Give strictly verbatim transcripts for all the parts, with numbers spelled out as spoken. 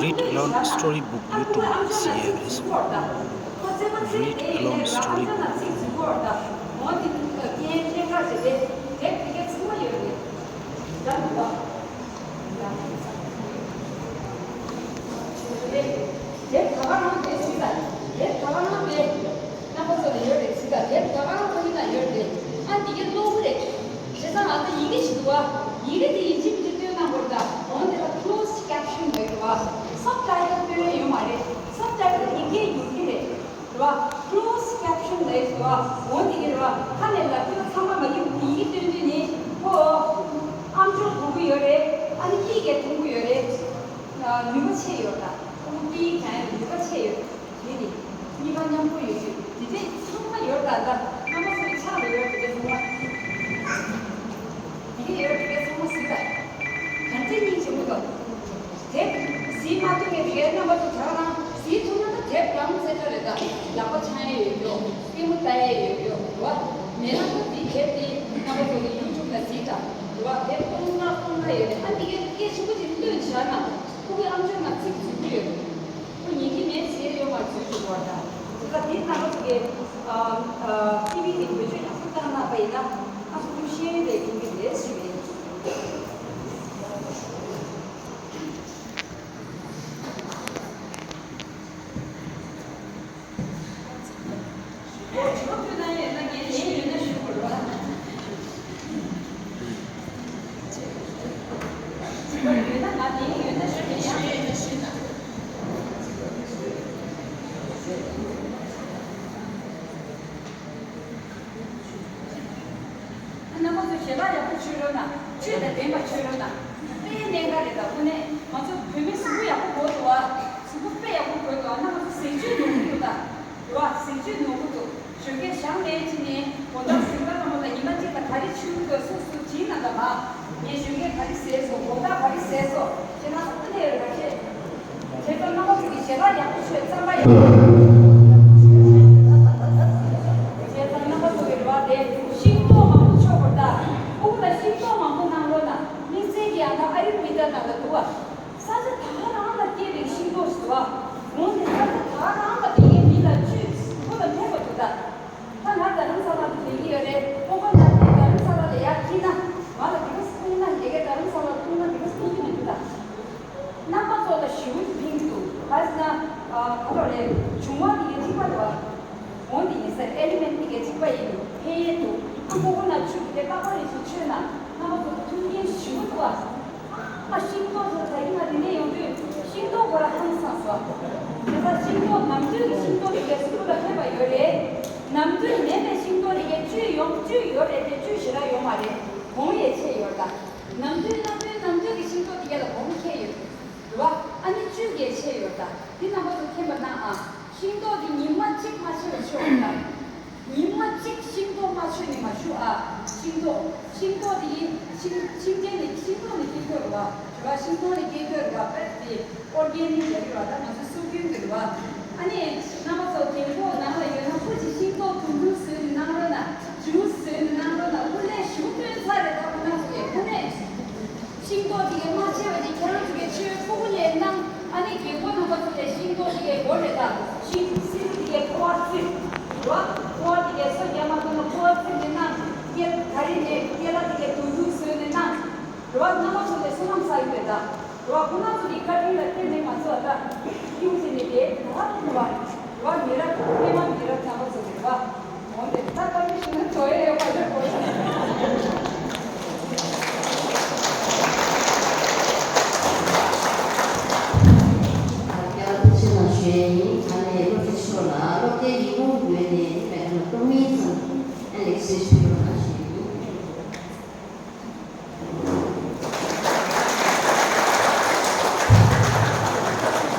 Read Aloud Storybook YouTube ནས་གཟིགས་ཡས་རེད། Read Aloud Storybook. རྣམ་པ་ཚོ་ལ་ཡོད་རེད་ཟེར་ད། དེབ་ད་ག་རང་ཁོ་ཡིན་ན་ཡོད་རེད། ཨ་འདི་གའི་ཀློག་གི་རེད། བྱས་ཙང་ང་ཚོ་ཡི་གེ་ཞིག་འདུག་བ། ཡི་གེ་དེ་ཡིན་གཅིག་མིན་གཅིག་སྟོན་གནང་དགོས་རེད་ད། འོན་ཏེ་ད་closed caption ལབ་ཀྱི་རེད་བ། སབ་ཊའི་ཊལ་སྟོན་ཡ་ཡོད་མ་རེད། སབ་ཊའི་ཊལ་ཡི་གེ་ཡོད་ཀྱི་རེད། རེད་བ། closed caption ལབ་ཀྱི་རེད་བ། འོན་ཏེ་ཡི་གེ་རེད་བ། ཁ་ནས་ལབ་རྒྱུ་ཚང་མ་མ་ཡིན། ཡི་གེ་སྟོན་དུས་ནི་ཁོ་ཨམ་ཅོག་གོ་གི་ཡོད་རེད། ཨ་ནི་ཏིག་གེ་མཐོང་གི་ཡོད་རེད། ནུས་པ་ཆེ་ཡོད་ད། ཁོ་ཏིག་གང་ཡང་ནུས་པ་ཆེ་ཡོད། དེ་ནི་གཉིས་ཀ་མཉམ་པོ་ཡོད་དུས་དེ་འདྲས་ཚང་མ་ཡོད་ད། ད་རྣམ་པ་ཚོའི་ཕྱག་ལ་ཡོད་དེ་འདྲས་ཚང་མ། དེ་འདྲས་ཡོད་དེ་འདྲས་ཚང་མ་གཟིགས་ད། ག་འདྲས་སྙིང་རྗེ་མོ་འདུག་དེབ་གཟིགས་མ་ཐུབ་མཁན་དེ་གའི་རྣམ་པ་ཚོ་དྲག་རང་གཟིགས་ཐུབ་ན་ད་དེབ་རང་རྩེ་གྲ་རེད་ད། ལག་པ་འཆང་ཡས་ཡོད་རྒྱུ། ལྟད་མོ་ལྟ་ཡས་ཡོད་རྒྱུ་རེད་བ། མེད་ན་ཁོ་དེ་དེབ་དེ་རྣམ་པ་ཚོ་གི་ཡུ་ཊུབ་ལ་གཟིགས་ད། རེད་བ། དེབ་སྟོང་ཕྲག་སྟོང་ཕྲག་ཡོད་རེད། ཨ་འདི་གའི་སྐད་ཆུང་ཀུ་ཅིག་བཏོན་བཞག་ན་ཁོ་གི་ཨམ་ཅོག་ནང་ཚིག་འཛུལ་གྱི་ཡོད་རེད། ཁོ་ཉན་གྱི་མེད་ཟེར་ཡོད་མ་འཛུལ་འགྲོ་བ་དང་། དེ་ལ་དེ་རྣམ་པ་ཚོ་གིས་ཨ་ཨ་ཊི་ཝི་དེ་བེད་སྤྱོད་ཡག་པོ་བཏང་གནང་པ་ཡིན་ན་ང་ཚོ་ཀུན་ཤེས་ཡོན་ལས་ཁུངས་ཀྱི་ལས་ཞུ་བའི། རྣམ་པ་ཚོ་ཞལ་ལག་ཡག་པོ་མཆོད་རོགས་གནང་། ཆོས་དང་ལྡན་པ་མཆོད་རོགས་གནང་། དཔེ་གནད་འགག་རེད་ད། དངོས་གནས་ང་ཚོ་བོད་མི་གཟུགས་པོ་ཡག་པོ་དགོས་འདུག་བ། གཟུགས་པོ་དཔེ་ཡག་པོ་དགོས་འདུག་བ། རྣམ་པ་ཚོ་ཟས་བཅུད་ནོར་གི་འདུག་ད། རེད་བ། ཟས་བཅུད་ནོར་གི་འདུག་གཞོན་སྐྱེས་ཞང་ལས་ཅི་ནས་དགོང་དག་གཟིམ་ཁང་ནང་ལ་ཉི་མ་གཅིག་ལ་ག་རེ་མཆོད་གི་འདུག་སུ་སུ་དྲིས་གནང་ག་མ། ངས་གཞོན་སྐྱེས་ག་རེ་ཟས་སོང་། དགོང་དག་ག་རེ་ཟས་སོང་ཞེ་ན་སུ་ལས་རེ་བ་ཆེ། བྱས་ཙང་རྣམ་པ་ཚོ་གི་ཞལ་ལག་ཡག་པོ་མཆོད། རྩམ་པ་ཡག་པོ་མཆོད། བྱས་ཙང་རྣམ་པ་ཚོ་གི་རེ་བ་དེ་ཤིང་ཏོག་མང་པོ་མཆོད་དགོས་ད། ཕྲུ་གུ་ལ་ཤིང་ཏོག་མང་པོ་གནང་རོགས་གནང་། དམིགས་བསལ་གྱི་ཡང་ན་ཨ་ཡུར་བེ་ད་ནང་ལ་འདུག་བ། ས་ཆ་ད་ག་རང་ལ་སྐྱེས་པའི་ཤིང་ཏོག་ཞིག་འདུག་བ། འོན་ཏེ་ས་ཆ་ད་ག་རང་ལ་སྐྱེ་མཁན་མི་ལ་བཅུད་ཁོ་ལ་ཕན་པ་འདུག་ད། ད་ང་རྡ་རམ་ས་ལ་དུ་བསྡད་ཀྱི་ཡོད་རེད། ཁོང་པ་ང་རྡ་རམ་ས་ལ་ལ་ཡར་ཁྲིད་ན་ང་ལ་དེ་ག་སེ་ཐུང་ན་དེ་ག་རྡ་རམ་ས་ལ་ཐུང་ན་དེ་ག་སེ་ཐུང་གི་མི་འདུག་ད། རྣམ་པ་ཚོ་ལ་ཞེ་པོ་ཅིག་ཕན་གྱི་འདུག་ག་རེ་ཟེར་ན། ཨ་ག་རེ་རེད། འབྱུང་བ་དེ་གའི་གཅིག་པ་རེད་བ། འོན་ཏེ་ཡིན་ཟེར། ཨེ་ལི་མེན་ཊི་དེ་གའི་གཅིག་པ་ཡིན། ཕན་ཡས་འདུག་ཨ་ཀོ་ཀོ་ནཊ་ཆུ་དེ་གའི་རྟག་པར་རེ་བཞིན་མཆོད་ན་རྣམ་པ་ཚོ་ལ་མཐུན་རྐྱེན་ཞེ་པོ་འདུག་བ། ཨ་ཤིང་ཏོག་ཚོ་ད་ཡིན་ན་དེ་ནས་ཡོང་དུས་ཤིང་ཏོག་ཁོ་ར་ཧང་སངས་སོ། དེ་ཚ་ཤིང་ཏོག་ནམ་དུས་ཀྱི་ཤིང་ཏོག་དེ་གའི་གཟུགས་པོ་ལ་ཕན་པ་ཡོད་རེད། ནམ་དུས་མེད་པའི་ཤིང་ཏོག་དེ་གའི་བཅུད་ཡོང་བཅུད་ཡོད་རེད་དེ་བཅུད་ཞེ་དྲག་ཡོད་མ་རེད། གོང་ཡས་ཆེ་ཡོད་ད། ནམ་དུས་ནམ་དུས་ནམ་དུས་ཀྱི་ཤིང་ཏོག་དེ་ག་ལ་གོང་ཁེ་ཡོད་རེད་བ། ཨ་ནི་བཅུད་གལ་ཆེ་ཡོད་ད། འདི་རྣམ་པ་ཚོ་མཁྱེན་པ་གནང་ཨ། ཤིང་ཏོག་འདི་ཉི་མ་གཅིག་མ་མཆོད་པ་མཆོད་འོང་ད། ཉི་མ་གཅིག་ཤིང་ཏོག་མ་མཆོད་ནས་མ་བཞུགས་ཨ། ཤིང་ཏོག་ཤིང་ཏོག་འདི་ཤིང་ཤིང་ཅན་ནི་ཤིང་ཏོག་ནི་སྐྱེ་འགྲོ་རེད་བ། རེད་བ། ཤིང་ཏོག་ནི་སྐྱེ་འགྲོ་རེད་བ། པད་དེ་ཨོར་གེ་ནིག་ལ་རེད་བ། ད་ང་ཚོ་སྲོལ་རྒྱུན་གྱི་རེད་བ། ཨ་ནི་རྣམ་པ་ཚོ་རྒན་གོག་ནང་ལ་ཡོད་ན་ཁོ་ཅིག་ཤིང་ཏོག་དུང་དུང་བཟོས་ནས་གནང་རོགས་གནང་། ཇུས་བཟོས་ནས་གནང་རོགས་གནང་། དངོས་གནས་ཞེ་པོ་སྟོན་ཚར་རེད། ད་ཁོ་རྣམ་ཚོ་ཡས་དངོས་གནས་ཤིང་ཏོག་དེ་གའི་མ་ཆེ་བ་དེ་ཁྱེད་རང་ཚོ་གའི་ཆོས་ཕྲུ་གུ་ལས་གནང་། ཨ་ནི་རྒན་གོག་རྣམ་པ་ཚོ་ལས་ཤིང་ཏོག་དེ་གའི་སྒོ་རེད་ད། ཤིང་སིལ་དེ་གའི་ཕོ་བ་བཙིར། རེད་བ། ཕོ་བ་དེ་གའི་སོ་རྒྱག་མ་ཐུབ་ན་ཕོ་བ་བཙིར་ནས་གནང་། སྐེ་ག་རེ་ནས་སྐེ་ལ་དེ་གའི་དུང་དུང་བཟོས་ནས་གནང་། རེད་བ། རྣམ་པ་ཚོ་ལས་བསོད་ནམས་བསགས་ཡོད་རེད་ད། རེད་བ། ཁོ་རང་ཚོ་གི་བཀའ་དྲིན་ལ་བརྟེན་ནས་ང་ཚོ་ད་ཁྱིའུ་ཟེར་ནས་དེ་ད་ཐུབ་པ་རེད་བ། མི་རབས་ཧེ་མ་མི་རབས་རྣམ་པ་ཚོ་རེད་བ། འོན་ཏེ་ད་ལྟ་མི་ཞིག་ནི་འགྲོ་ཡས་ཡོད་པ་རེད་གོ། རྒྱལ་བ་ཐུགས་རྗེ་ཆེ་གནང་ཞུ་ཡས་ཡིན། ད་ནས་སློབ་ཕྲུག་ཚོ་ལ་སློབ་གྲྭའི་ཡིག་ནོར་ངོས་ནས་མེད་ན་སློབ་མིའི་ཚང་ཨ་ལེགས་སེ་ཞུ་རོགས་གནང་ཞུ་ཡས་ཡིན།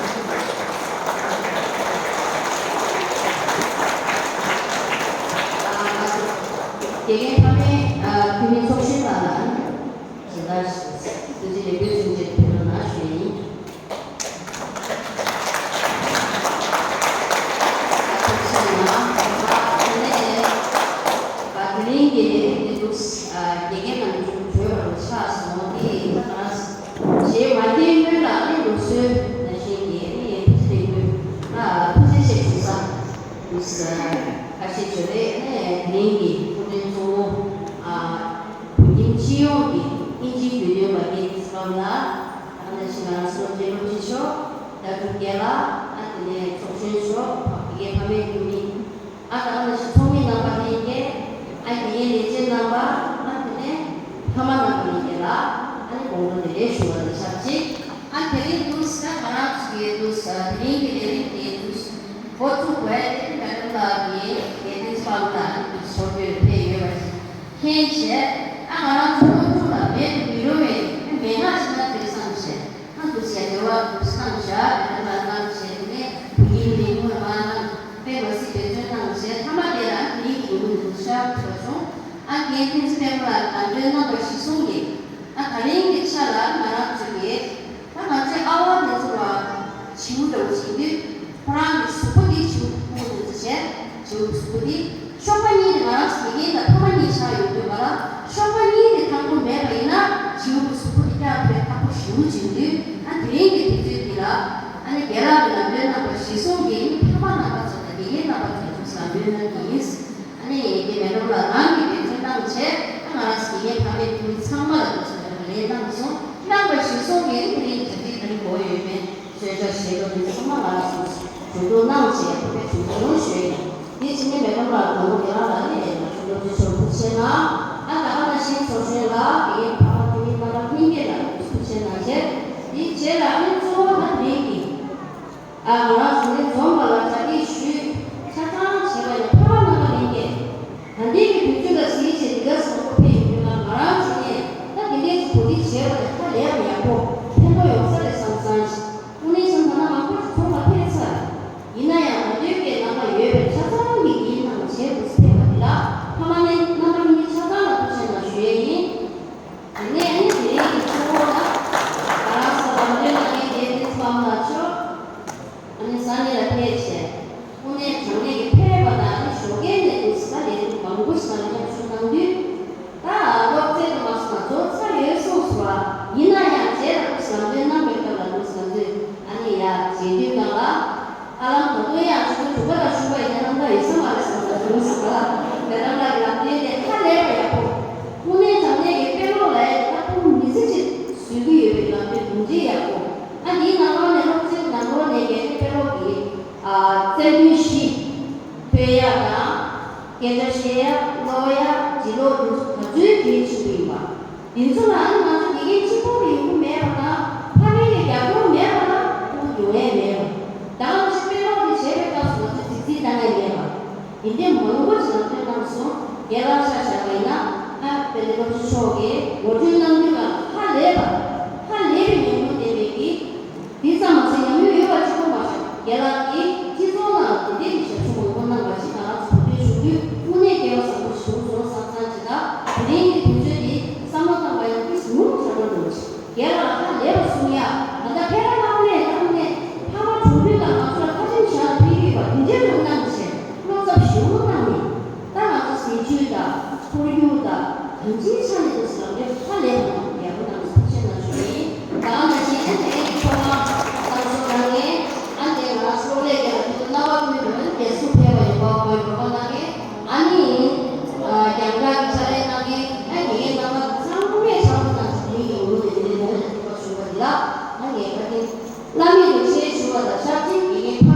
དགེ་རྒན་ཕ་མའི་བུད་མེད་ཚོགས་གཞོན་ལགས་ལ་ཇི་ལྟར་ཐུགས་རྗེ་ལེགས་འབུལ་གསུང་བྱེད་ཕུལ་རོགས་གནང་ཞུ་ཡིན། ཐུགས་རྗེ་གནང་། ད་དེ་ནས་ད་དེ་རིང་གི་ལས་རིམ་འདི་འདུག་དགེ་རྒན་རྣམས་ཀྱིས་གྲོལ་བར་ཆགས་སོང་། དེ་ཡིན་ད་ང་རང་ ཡིན་གྱི་སྐུ་མགྲོན་གཙོ་བོ། ཨ། བོད་ཁྱིམ་སྤྱི་ཡོངས་ཀྱི་དབྱིན་ཇིའི་བརྒྱུད་སྟོན་པ་རྒན་ཚེ་དཔལ་ལགས། ཨ་ནི་ཞིང་ཁ་སློབ་སྤྱི་སློབ་སྤྱི་མཆོག་ད་དུ་རྒན་ལགས། ཨ་དེ་ནས་ཚོགས་གཞོན་མཆོག་དགེ་རྒན་ཕ་མའི་འཐུས་མི། ཨ་ད་ཨ་ནི་ཞིག་ཚོགས་མི་རྣམ་པ་ལྷན་རྒྱས། ཨ་དགེ་རྒན་ལས་བྱེད་རྣམ་པ། ཨ་དེ་ནས་ཕ་མ་རྣམ་པ་ལྷན་རྒྱས་ལ། ཨ་ནི་དགོང་དྲོ་བདེ་ལེགས་ཞུ་བ་དང་ཆབས་ཅིག་ཨ་དེ་རིང་འདུག་ས་ང་རང་ཚོ་གིས་འདུག་ས་དེ་རིང་གི་ལས་རིམ་དེ་འདུག་ས། འགོ་བཙུགས་པའི་དེ་རིང་མེ་ཏོག་ལགས་ཀྱིས་རྒྱལ་བསྟན་ཚེ་དཔལ་ལགས་ཀྱི་ཚོགས་འདུར་ཕེབས་ཡོད་པ་ཞིག་མཁྱེན་བྱས། ཨ་ང་རང་ཚོ་སློབ་ཕྲུག་ལ་མེད་དུ་མི་རུང་བའི་མན་ངག་ཞིག་ན་དེར་བསམ་བྱས། ཨ་འདུག་སེ་འབྲེལ་བ་འདུག་བསམ་བྱས་མེ་ཏོག་ལགས་གནང་བྱས། དེ་ནས་བུ་ཡིན་ལས་ཉུང་བ་མ་གནང་། དཔེ་མ་སྲིད་འབད་བརྩོན་གནང་བྱས། མཐའ་མ་དེ་ལ་དེ་རིང་གི་ཉིན་འདུག་ཤར་ཐུབ་པ་བྱུང་། ཨ་རྒན་བསྟན་འཛིན་པད་མ་ལགས་གདན་འདྲེན་གནང་བ་གཞིར་བཟུང་གིས། ཨ་དེ་རིང་གི་ཆ་ལ་ང་རང་ཚོ་གིས། ད་ང་ཚོའི་ཨ་བ་དེ་ཚོ་ལ་བྱིའུ་འདྲ་བོ་བྱེད་དུས། ཁོ་རང་གི་གཟུགས་པོ་འདི་བྱིའུ་ཕྲུག་དེ་ཚོ་བྱས། བྱིའུ་གཟུགས་པོ་འདི། གཤོག་པ་གཉིས་དེ་ང་རང་ཚོ་དགེ་རྒན་དང་ཕ་མ་གཉིས་ཆགས་ཡོང་དུས་ག་ལ། གཤོག་པ་གཉིས་དེ་ཐང་པོ་མེད་པ་ཡིན་ན་བྱིའུ་གི་གཟུགས་པོ་དེ་ཀྱང་དཔེ་ཁག་པོ་ཞེ་པོ་ཅིག་འདུག་ཨ་དེ་རིང་གི་དུས་ཚོད་འདི་ལ། ཨ་ནི་རྒན་ལགས་ཀྱིས་ལམ་སྟོན་གནང་བ་གཞིར་བཟུང་གིས་ཕ་མ་རྣམ་པ་ཚོ་དང་དགེ་རྒན་རྣམ་པ་ཚོ་ལ་ཚོགས་ལམ་སྟོན་གནང་གི་ཡིན། ཨ་ནི་ངས་མེ་ཏོག་ལགས་རང་གིས་འབད་བརྩོན་གནང་བྱས། ཨ་ང་རང་ཚོ་དགེ་རྒན་ཕ་མའི་འཐུས་མི་ཚང་མ་ལ་འདུག་སེ་ལམ་སྟོན་གནང་སོང་། གནང་བ་གཞིར་བཟུང་གིས་དེ་རིང་གི་གྲ་སྒྲིག་ག་རེ་དགོས་ཡོད་མེད། གསོལ་ཇ་བཞེས་ལོ་འདི་ཚང་མ་ང་ལ་གསུངས་ཤིག་གྲོས་བསྡུར་གནང་བྱས་ཁོ་པའི་གྲོས་བསྡུར་ཞུས་ཡིན། དེ་ཕྱི་ཉིན་མེ་ཏོག་ལགས་དང་པོ་རྒན་ལགས་ལ་ནི་ལས་ཀ་སློབ་སྤྱི་མཆོག་ཐུགས་རྗེ་གནང་། ཨ་ད་ག་ནང་བཞིན་ཚོགས་གཞོན་ལགས་དེ་ཕ་མ་འཐུས་མི་རྣམ་པ་ལྷན་རྒྱས་ལ་ཐུགས་རྗེ་གནང་བྱས། དེའི་རྗེས་ལ་ཨ་ནི་གཙོ་བོ་ད་དེ་རིང་གི་ཨ་ང་རང་ཚོ་ནི་འཛོམས་པ་ལ་གྲ་སྒྲིག་ཞུས། ཆ་ཚང་བྱས་པ་ནི་ཕ་མ་རྣམ་པ་ལྷན་རྒྱས། ད་ལྟའི་གི་དུས་ཚོད་ལ་གཟིགས་བྱས་འདི་ག་ཟེར་ཁོ་ཕེབས་ཡོང་དུས་ང་ང་རང་བྱས་ནས་ད་དེ་འདྲའི་ཅིག་གོ་སྒྲིག་བྱས་པ་དེ་ཧ་ལས་པ་ཡག་པོ་ཕན་ཐོགས་ཡོང་ས་རེད་བསམ་བསམ་ཞིག་དངོས་གནས་བྱས་ན་ད་ལྟ་མང་པོ་ཞིག་ཚོགས་ལ་ཕེབས་ཚར། ཡིན་ན་ཡང་ད་དུས་ཀྱི་ནང་ལ་ཡོད་པའི་ཆ་ཚང་གི་ཡིན་ནང་བྱས་འདུག་ཕེབས་པ་འདི་ལ་ཕ་མ་ནས་རྣམ་པ་གཉིས་ཆ་ཚང་ལ་ཐུགས་རྗེ་གནང་ཞུ་ཡས་ཡིན། དེ་ནས་ཨ་ནི་དེ་རིང་གི་གཙོ་བོ་ལ་ང་རང་ཚོ་ལམ་སྟོན་གནང་མཁན་རྒན་བསྟན་འཛིན་པད་མ་ལགས་མཆོག་ཨ་ནི་ས་གནས་ལ་ཕེབས་བྱས། དངོས་གནས་དྲང་གནས་ཀྱི་ཕེབས་པ་དང་ཨ་ནི་ཞོགས་ཀས་ནས་འདུག་སེ་ད་ལས་རིམ་མང་པོ་ཞིག་ནང་ལ་མཉམ་ཞུགས་གནང་དུས། ད་སློབ་ཚན་དུ་མ་སོང་ན་རྫོགས་ཚར་ཡོད་གསུངས་སོང་བ། ཡིན་ན་ཡང་རྗེས་ལ་འདུག་སེ་ལམ་སྟོན་གནང་བའི་སྐབས་ལ་འདུག་སེ་ང་ཚོས་ཨ་ནི་ཡར་མཇལ་དུས་སྒང་ལ། ཧ་ལམ་ད་དུང་ཡང་ཆུ་ཚོད་དྲུག་པ་དང་བཅུ་པ་ཡིན་ན་རྣམ་ཐར་ཡོད་ས་མ་རེད་བསམ་ས་བྱུང་སོང་ང་། དེ་རྣམ་ཐར་གྱི་ལམ་སྟོན་དེ་ཧ་ལས་པ་ཡག་པོ། དངོས་གནས་དྲང་གནས་ཀྱི་དཔེ་ཀློག་ལ་ཡང་ད་ཕུང་མི་ཚེ་གཅིག་བཟོ་གི་ཡོད་པའི་ལམ་སྟོན་དུམ་གྲ་ཡག་པོ། ཨ་འདིའི་ནང་ལོགས་ནས་སློབ་ཚན་ནང་ལོགས་ནས་རྒན་ནི་དཔེ་ཀློག་གི་ཨ་རྩལ་འདོན་བཞི། ཐོས་ཡག་དང་། སྐད་ཆ་བཤད་ཡག་ཀློག་ཡག་འབྲི་ཀློག་འདི་ཚོ་ག་ཚོད་གལ་ཆེན་པོ་ཡིན་པ། འདི་ཚོ་ལ་ཨ་ནི་ང་ཚོ་དགེ་རྒན་གཅིག་པོ་གི་ཡོང་གི་མེད་པ་དང་ཕ་མའི་གི་རྒྱབ་སྐྱོར་མེད་པ་ལ་ཁོང་ཡོང་ཡས་མེད་པ། ད་ག་ནང་བཞིན་དཔེ་ཀློག་དེ་བྱེད་པའི་སྐབས་སུ་ང་ཚོས་རྩིས་རྩིས་བཏང་ཡས་མེད་པ། འདི་འདྲའི་མང་པོ་ཞིག་ལམ་སྟོན་གནང་སོང་། རྒན་ལགས་ཆ་བཞག་པ་ཡིན་ན་ཨ་དཔེ་དེ་སློབ་སྤྱི་མཆོག་གིས་ངོ་སྤྲོད་གནང་དུས་ལ་ཧ་ལས་པ། ཧ་ལས་པའི་ཉམས་མྱོང་ལྡན་པའི་གི་དེ་ཙམ་མ་ཟད་ཉམས་མྱོང་ཡོད་པ་གཅིག་པོ་མ་ཟད་རྒན་ལགས་ཀྱིས་སྤྱི་ཚོགས་ནང་དེ་འདྲའི་གི་ཞབས་ཞུ་མང་པོ་གནང་བ་ཞིག་ང་རང་ཚོ་གོ་ཐོས་བྱུང་དུས་དངོས་གནས་སྐལ་བ་བཟང་པོ་ཞིག་བྱུང་སོང་བསམ་བསམ་ཅིག་དང་། དེ་རིང་གི་དུས་ཚོད་འདི་བསམ་བློ་བཏང་བ་ཡིན་ན་ཏོག་ཙམ་ཉུང་དྲགས་པ་འདྲ་བོ་ཞིག་རྒན་ལགས་ཧ་ལས་པ་གསུང་ཡག་ད་ལྟ་ཕེ་ར་ནང་ནས་ནང་ནས་ཕ་མ་གྲོང་ཁྱེར་དང་ང་ཚོ་ལ་ཁ་ཆེམས་བཞག་ཕེབས་ཀྱི་ཡོད་པ་འདི་འདྲའི་འདྲ་བོ་གནང་བྱས་བློ་འཚབ་ཞེ་པོ་གནང་ནས། ད་ང་ཚོ་སྲིད་ཇུས་དང་ཁོར་ཡུག་དང་གང་ཅིའི་ཆ་ནས་འདུག་ཟེར་ལབ་ནས་ཧ་ལས་པ་ཡག་པོ་གནང་སོང་ཞེས་ན་ཞུ་ཡིན། ད་ནང་བཞིན་ཨ་ནི་ཐོག་མར་བསམ་ཚུལ་གནང་མཁན་ཨ་ནི་ང་ཚོ་སློབ་ལས་ཀྱི་ལ་དུ་རྣ་བ་ཀུན་ཏུ་ཨ་ནི་དེ་སུ་ཕེབས་པ་ཡོད་པ་ཁོའི་འགྲོ་པ་གནང་མཁན་ཨ་ནི་རྒྱང་བསྒྲགས་ཀྱི་ཕྱག་ལས་གནང་མཁན་ཨ་ནི་ངའི་རྣམ་པ་ཚང་མས་ཚང་མ་དང་ཚང་མའི་ངོ་ལོག་ནས་ནས་ནས་ཐུགས་པ་ཞུ་བ་འདི་ལ་ཨ་ནི་ངས་བཀའ་དྲིན། བླ་མེད་དུ་ཆེ་ཞུ་བ་དང་ཆབས་ཅིག་དགེ་རྒན་ཕ་